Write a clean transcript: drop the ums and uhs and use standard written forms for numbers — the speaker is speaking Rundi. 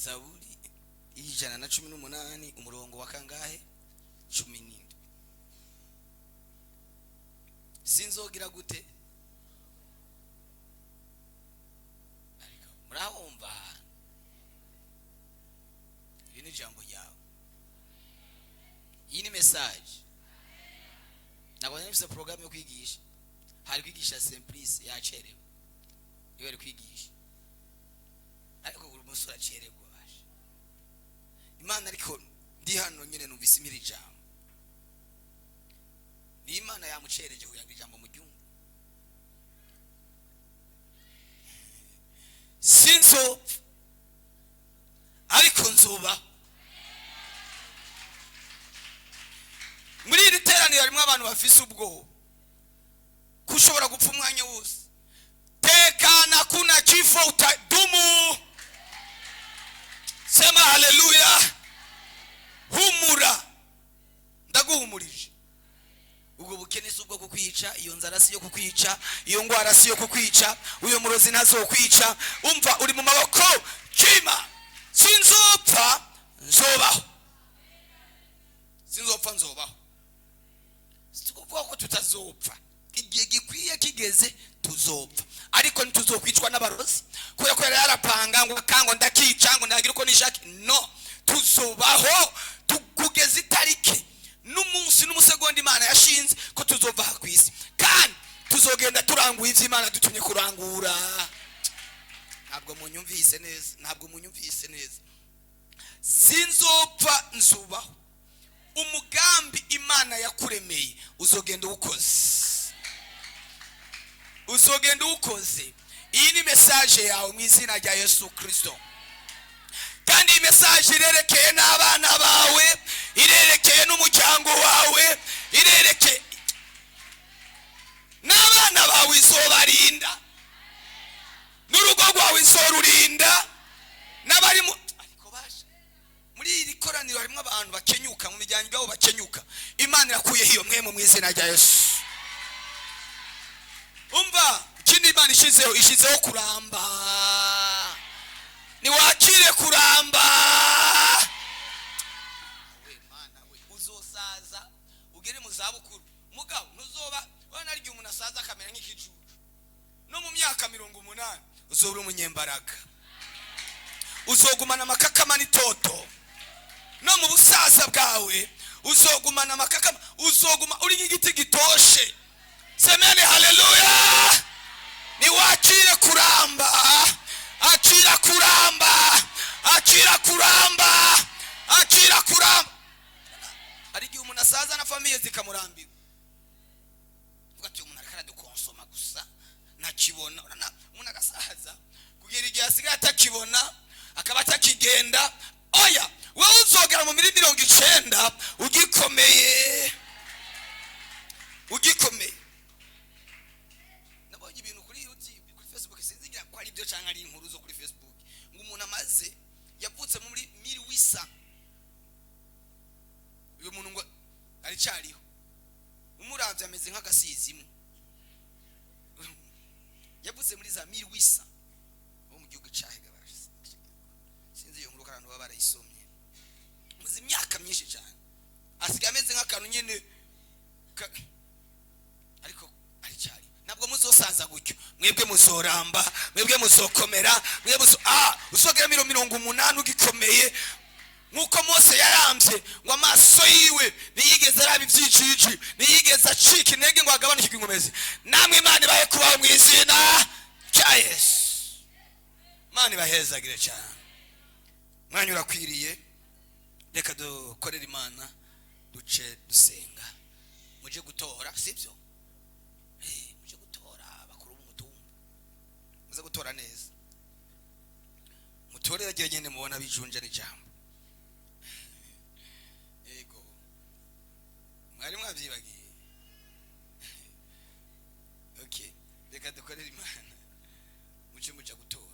Zaburi 118 umurongo wa kangahe? 17. Sinzogira gute? Ariko murahumva, iri ni ijambo ryawe, iyi ni message. Ntabwo nari mfise porogaramu yo kwigisha, hari kwigisha Simplice yacerewe, niwe ari kwigisha, ariko buri munsi uracererwa basha Imana. Ariko ndi hano nyine numvise imiri ijambo, ni Imana yamucereje kugira ngo ijambo muryumve. Sinzopfa ariko nzuba. Muri iri teraniro harimo abantu bafise ubwoba ko ushobora gupfa umwanya wose. Tekana, kuna kifo utadumu. Sema haleluya. Humura, ndaguhumurije. Ubwo bukene si ubwo kukwica, iyo nzara si yo kukwica, iyo ngwara si yo kukwica, uyo murozi ntazokwica. Umva, uri mu maboko y'Imana. Sinzopfa nzobaho, sinzopfa nzobaho. Si ukuvuga ko tutazopfa, igihe gikwiye kigeze tuzopfa, ariko ntituzokwicwa n'abarozi, kubera ko yari yarapanga ngo akango ndakica ngo ndagira uko nishaka. No, tuzobaho kugeza itariki n'umunsi n'umusegonda Imana yashinze ko tuzova aha ku isi, kandi tuzogenda turanguye ivyo Imana dutumye kurangura. Ntabwo munyumvise neza, ntabwo munyumvise neza. Sinzopfa nzubaho. Umugambi Imana yakuremeye uzogenda uwukoze, uzogenda uwukoze. Iyi ni message yawe mu izina rya Yesu Kristo. Kandi iyi message irerekeye n'abana bawe, irerekeye n'umuryango wawe, irerekeye n'abana bawe, izobarinda, n'urugo rwawe izorurinda, n'abari mu ariko basha. Muri iri koraniro harimo abantu bakenyuka mu miryango yabo, bakenyuka. Imana irakuyeho iyo mwemu mu izina rya Yesu. Umva, ikindi Imana ishizeho, ishizeho kuramba. Niwakire kuramba. We Mana we, uzosaza ugere mu zabukuru, mugabo ntuzoba wana ryo. Umuntu asaza akamera nk'ikijuju. No mu myaka 80 uzoba uri umunyembaraga, uzogumana amakakama n'itoto. No mu busaza bwawe uzogumana amakakama, uzoguma uri nk'igiti gitoshe. Semeni haleluya. Niwakire kuramba, akira kuramba, akira kuramba, akira kuramba. Hari igihe umuntu asaza na famille zikamurambirwa, uvuga ati umuntu ariko aradukonsoma gusa ntakibona. Urabona umuntu agasaza kugera igihe asigaye atakibona, akaba atakigenda. Oya, wowe uzogera mu miri 90 ugikomeye, ugikomeye. Nabonye ibintu kuri YouTube, kuri Facebook, sinzi ngira ko ari byo cyangwa ari inkuru zo kuri Facebook, ngo umuntu amaze yavutse muri 1800, uyu muntu ngo aracyariho, umuravye ameze nk'agasizi imwe. Yavutse muri za 1800 wo mu gihugu ca Hega, sinzi iyo nkuru ko abantu baba barayisomye. Muzi imyaka myinshi cyane, asigaye ameze nk'akantu nyine ariko aracyari. Ntabwo muzosaza gutyo, mwebwe muzoramba, mwebwe muzokomera, mwebwe muzo uzogera 80 ugikomeye, nk'uko Mose yarambye ngo amaso yiwe ntiyigeze araba ibyiciji, ntiyigeze acika intege ngo agabanukirwe inkomezi. Namwe Imana ibahe kubaho mu izina rya Yesu. Imana ibahezagire cyane. Umwanya urakwiriye, reka dukorere Imana, duce dusenga. Muje gutora, sibyo? Muje gutora abakuru b'umutumba, muze gutora neza, mutore yagiye nyine mubona bijunja n'ijambo. Yego, mwari mwabyibagiye. Okay, reka dukorere Imana, muce muja gutora.